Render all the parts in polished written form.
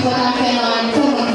خۆتان خوێنەوان فەرموون.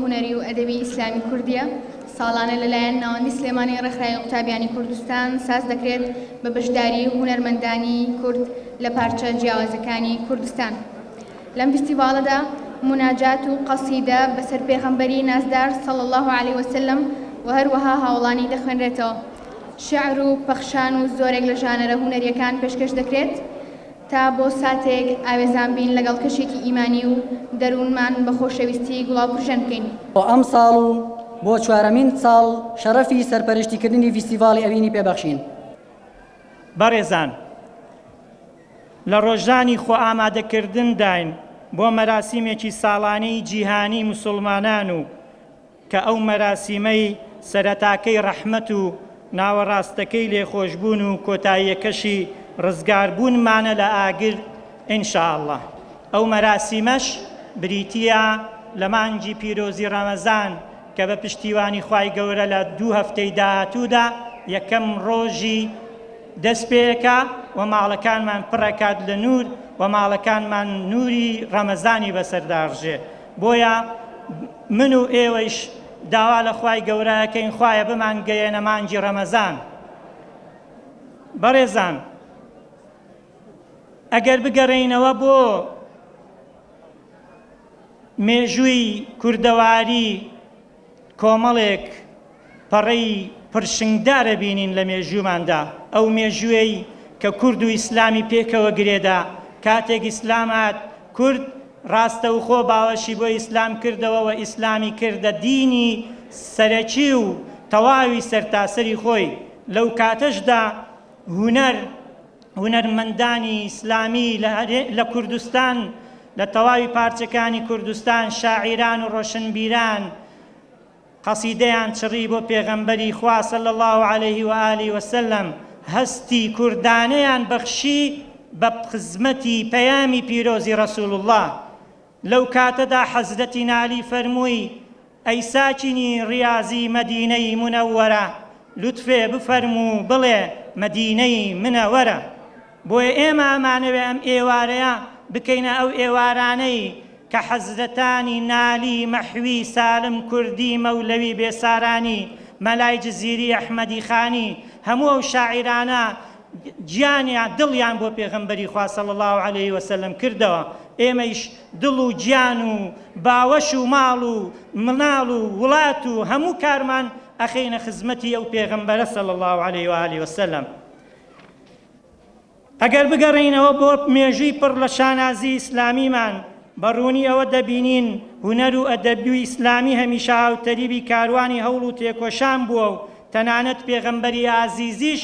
هونەری و ئەدەبی ئیسلامی کوردییە، ساڵانە لەلایەن ناوەندی سلێمانی ڕێکخراوی قوتابیانی کوردستان ساز دەکرێت بە بەشداری هونەرمەندانی کورد لە پارچە جیاوازەکانی کوردستان. لەم فیستیڤاڵەدا موناجات و قەسیدە بەسەر پێغەمبەری نازدار صلی اللە علیە وسلم و هەروەها هاوەڵانی دەخوێنرێتەوە. شیعر و پەخشان و زۆرێک لە ژانەرە هونەرییەکان پێشکەش دەکرێت تا بۆ ساتێک ئاوێزان بین لەگەڵ کەشێکی ئیمانی و دەروونمان بە خۆشەویستی گوڵاوپرژێن بکەین. بۆ ئەمساڵ و بۆ چوارەمین ساڵ شەرەفی سەرپەرشتیکردنی ڤیستیڤاڵی ئەوینی پێ بەخشین. بەڕێزان لە ڕۆژانی خۆئامادەکردنداین بۆ مەراسیمێکی ساڵانەی جیهانی موسوڵمانان و کە ئەو مەراسیمەی سەرەتاکەی ڕەحمەت و ناوەڕاستەکەی لێخۆشبوون و کۆتاییەکەشی ڕزگاربوونمانە لە ئاگر ان شاء اللە ئەو مەراسیمەش بریتییە لە مانگی پیرۆزی ڕەمەزان کە بە پشتیوانی خوای گەورە لە دوو هەفتەی داهاتوودا یەکەم ڕۆژی دەست پێکا و ماڵەکانمان پڕەکات لە نور و ماڵەکانمان نوری ڕەمەزانی بەسەردا ڕژێ بۆیە من و ئێوەیش داوا لە خوای گەورە ئەکەین خوایە بمانگەیەنە مانگی ڕەمەزان. بەڕێزان ئەگەر بگەڕێینەوە بۆ مێژووی کوردەواری کۆمەڵێک پەڕەی پرشنگدار ئەبینین لە مێژووماندا، ئەو مێژووەی کە کورد و ئیسلامی پێکەوە گرێدا، کاتێک ئیسلام هات کورد ڕاستەوخۆ باوەشی بۆ ئیسلام کردەوە و ئیسلامی کردە دینی سەرەکی و تەواوی سەرتاسەری خۆی، لەو کاتەشدا هونەر هونەرمەندانی ئیسلامی لە کوردستان لە تەواوی پارچەکانی کوردستان شاعیران و ڕۆشنبیران قەسیدەیان چڕی بۆ پێغەمبەری خوا صلی اللە علیه و آله و سلم، هەستی کوردانەیان بەخشی بە خزمەتی پەیامی پیرۆزی رسول اللە، لەو کاتەدا حەزرەتی نالی فەرمووی، ئەی ساکینی ڕیازی مەدینەی مونەوەرە لوتفێ بفەرموو بڵێ مەدینەی منە وەرە. بۆیە ئێمە ئەمانەوێ ئەم ئێوارەیە بکەینە ئەو ئێوارانەی کە حەزرەتانی نالی، مەحوی، سالم، کوردی، مەولەوی، بێسارانی، مەلای جزیری، ئەحمەدی خانی، هەموو ئەو شاعیرانە گیانیان، دڵیان بۆ پێغەمبەری خوا صلی اللە علیە وسلم کردەوە، ئێمەیش دڵ و گیان و باوەش و ماڵ و مناڵ و وڵات و هەموو کارمان ئەخەینە خزمەتی ئەو پێغەمبەرە صلی اللە علیە و آله وسلم. ئەگەر بگەڕێینەوە بۆ مێژووی پڕ لە شانازی ئیسلامیمان، بە ڕوونی ئەوە دەبینین هونەر و ئەدەبی ئیسلامی هەمیشە هاوتەریبی کاروانی هەوڵ و تێکۆشان بووە و تەنانەت پێغەمبەری ئازیزیش.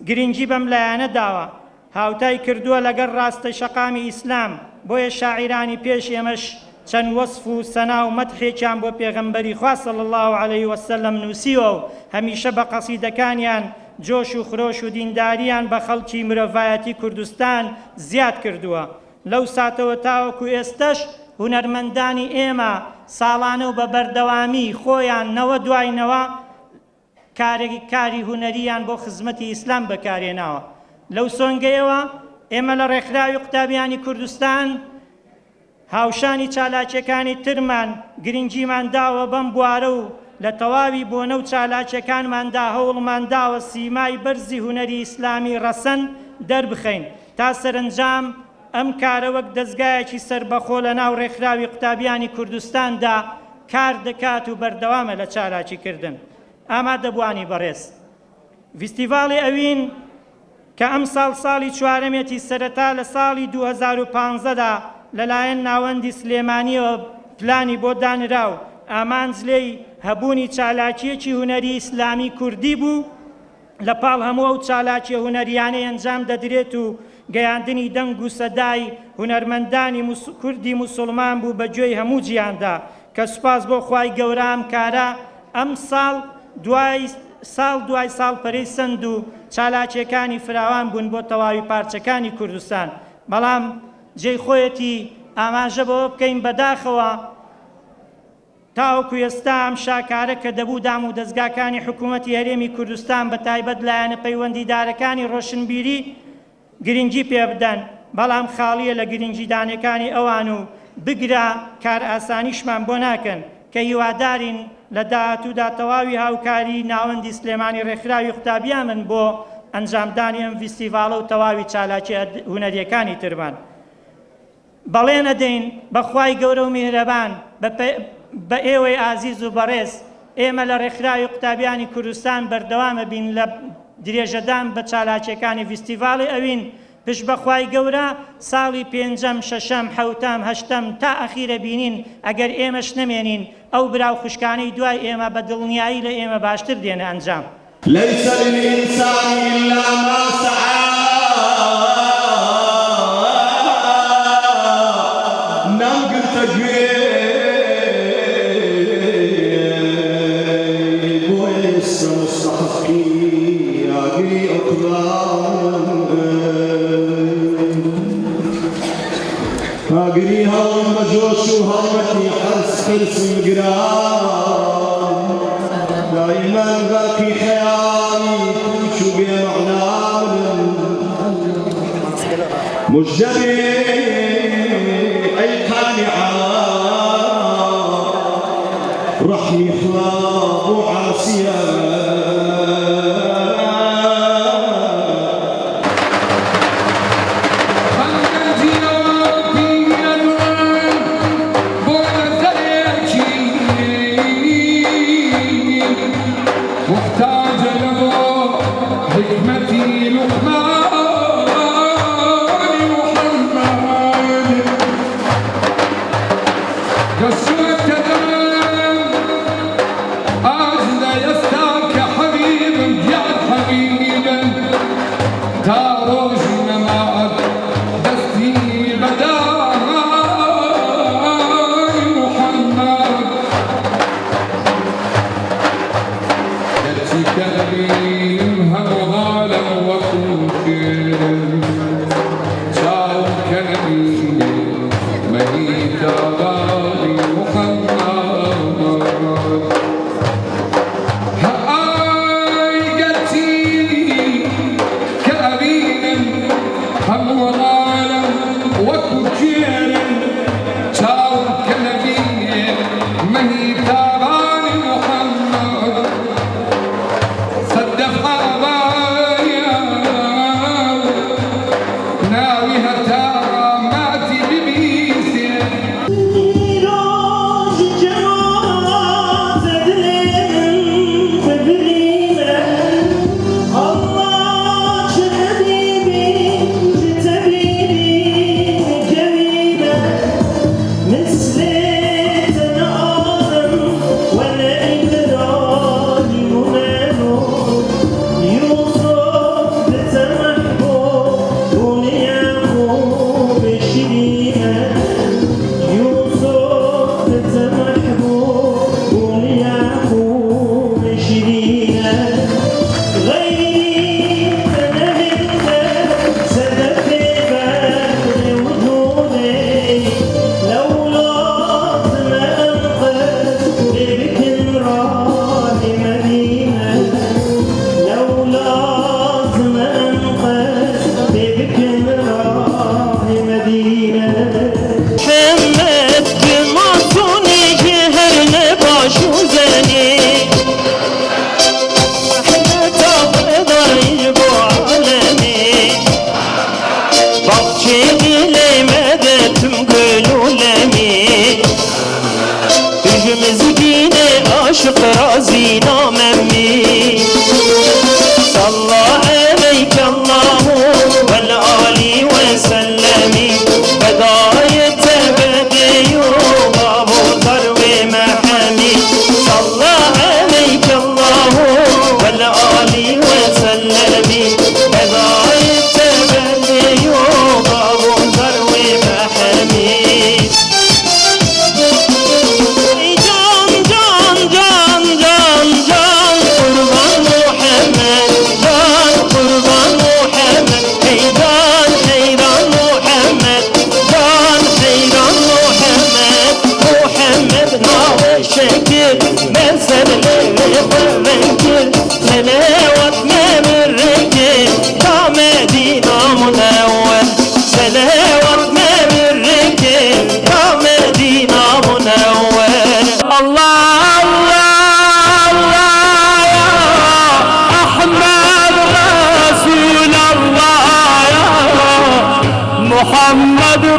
گرنگی بەم لایەنە داوە، هاوتای کردووە لەگەڵ ڕاستەی شەقامی ئیسلام، بۆیە شاعیرانی پێش ئێمەش چەند وەسف و سەنا و مەدحێکیان بۆ پێغەمبەری خوا صلی اللە علیە وسلم نووسیوە و هەمیشە بە قەسیدەکانیان جۆش و خرۆش و دینداریان بە خەڵکی مرۆڤایەتی کوردستان زیاد کردووە. لەو ساتەوە تاوەکو ئێستەش هونەرمەندانی ئێمە ساڵانە و بە بەردەوامی خۆیان نەوە دوای نەوە کارێکی کاری هونەرییان بۆ خزمەتی ئیسلام بەکارهێناوە. لەو سۆنگەیەوە ئێمە لە ڕێکخراوی قوتابیانی کوردستان هاوشانی چالاکیەکانی ترمان گرنگیمان داوە بەم بوارە و لە تەواوی بۆنە و چالاکیەکانماندا هەوڵمان داوە سیمای بەرزی هونەری ئیسلامی ڕەسەن دەربخەین تا سەرەنجام ئەم کارە وەک دەزگایەکی سەربەخۆ لە ناو ڕێکخراوی قوتابیانی کوردستاندا کار دەکات و بەردەوامە لە چالاکی کردن. ئامادەبووانی بەڕێز، ڤیستیڤاڵی ئەوین کە ئەمساڵ ساڵی چوارەمێتی سەرەتا لە ساڵی 2015 دا لەلایەن ناوەندی سلێمانیەوە پلانی بۆ دانرا و ئامانج لێی هەبوونی چالاکیەکی هونەری ئیسلامی کوردی بوو، لە پاڵ هەموو ئەو چالاکیە هونەریانەی ئەنجام دەدرێت و گەیاندنی دەنگ و سەدای هونەرمەندانی کوردی موسوڵمان بوو بە گوێی هەموو جیهاندا کە سوپاس بۆ خوای گەورە ئەم کارە ئەمساڵ دوای ساڵ دوای ساڵ پەرەی سەند و چالاکیەکانی فراوان بوون بۆ تەواوی پارچەکانی کوردستان بەڵام جێی خۆیەتی ئاماژە بەوە بکەین بەداخەوە تاوەکو ئێستا ئەم شاکارە کە دەبوو دامودەزگاکانی حکوومەتی هەرێمی کوردستان بە تایبەت لایەنە پەیوەندیدارەکانی ڕۆشنبیری گرنگی پێ بدەن، بەڵام خاڵییە لە گرنگیدانەکانی ئەوان و بگرە کارئاسانیشمان بۆ ناکەن کە هیوادارین لە داهاتوودا تەواوی هاوکاریی ناوەندی سلێمانی ڕێکخراوی قوتابیان بن بۆ ئەنجامدانی ئەم ڤیستیڤاڵە و تەواوی چالاکییە هونەرییەکانی ترمان. بەڵێن ئەدەین بە خوای گەورە و میهرەبان بە بە ئێوەی ئازیز و بەڕێز ئێمە لە ڕێکخراوی قوتابیانی کوردستان بەردەوام ئەبین لە درێژەدان بە چالاکیەکانی ڤیستیڤاڵی ئەوین پشت بە خوای گەورە ساڵی پێنجەم شەشەم حەوتەم هەشتەم تا ئەخیر ئەبینین ئەگەر ئێمەش نەمێنین ئەو برا و خوشکانەی دوای ئێمە بە دڵنیایی لە ئێمە باشتر دێنە ئەنجام. لیس للانسان الا ما سعی نەمگرتە گوێ بۆیە ئێستا موستەحەقی ئاگری عوقبام ئاگری هەڵم بە جۆش و هەڵمەتی حرس حرسم گران دایمەن غەرقی خەیاڵی پوچ و بێ مەعنام مژدە بێ ئەی قانعان ڕەحمی خوا بۆ عاسیە. تا ڕۆژی نەمات دەستی بە داهای محەممەد. گەرچی کە ئەبینم هەموو عالەم وەکوو شێرن، چاوم کە نەبینێ مەهی تابانی محەممەد. هەئای گەرچی کە ئەبینم هەموو.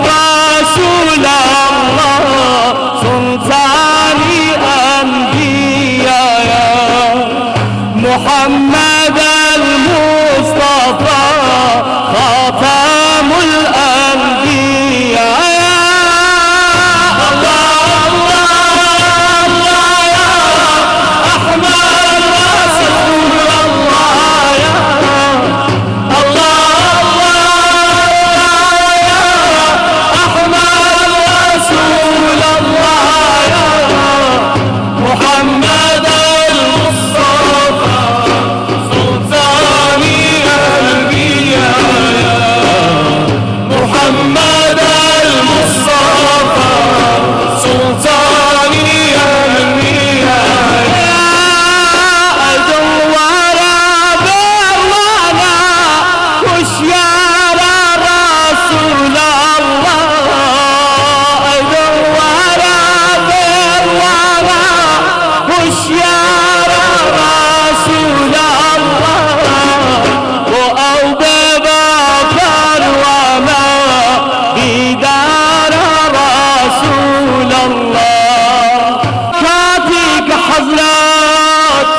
رسول اللە سوڵتانی ئەنبیایە محمد المصطفی خاتم الانبیاء اللە اللە اللە یا احمد رسول اللە یا اللە اللە یا احمد رسول اللە یا محمد المصطفی سلطانی انبیا محمد المصطفی سلطانی انبیا دڵ وەرە بڕوانە هوشیارە رسول اللە دڵ وەرە بڕوانە هوشیارە رسول اللە بۆ ئەو بێ بە پەروانە دیدارە رسول اللە کاتێک حەزرەت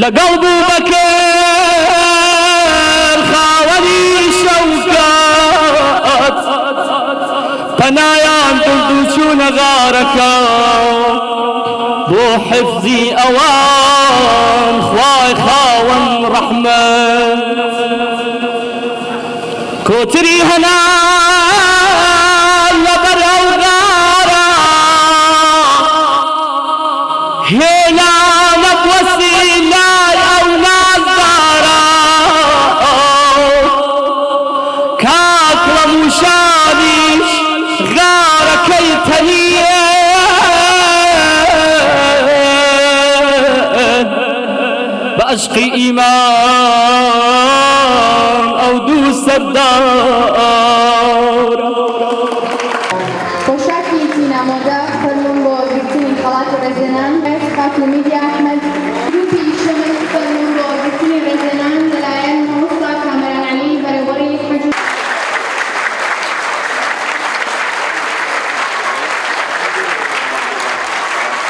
لەگەڵ بوبەکر خاوەنی شەوکەت پەنایان برد و چوونە غارەکە بۆ حفزی ئەوان خوای خاوەن ڕەحمەت کۆتری هەنار لەبەر ئەو غارە هێنانە وەسیلای ئەو نازدارە کاک ڕەموشانیش غارەکەی تەنییە بە ئەشقی ئیمان ئەو دوو سەردار.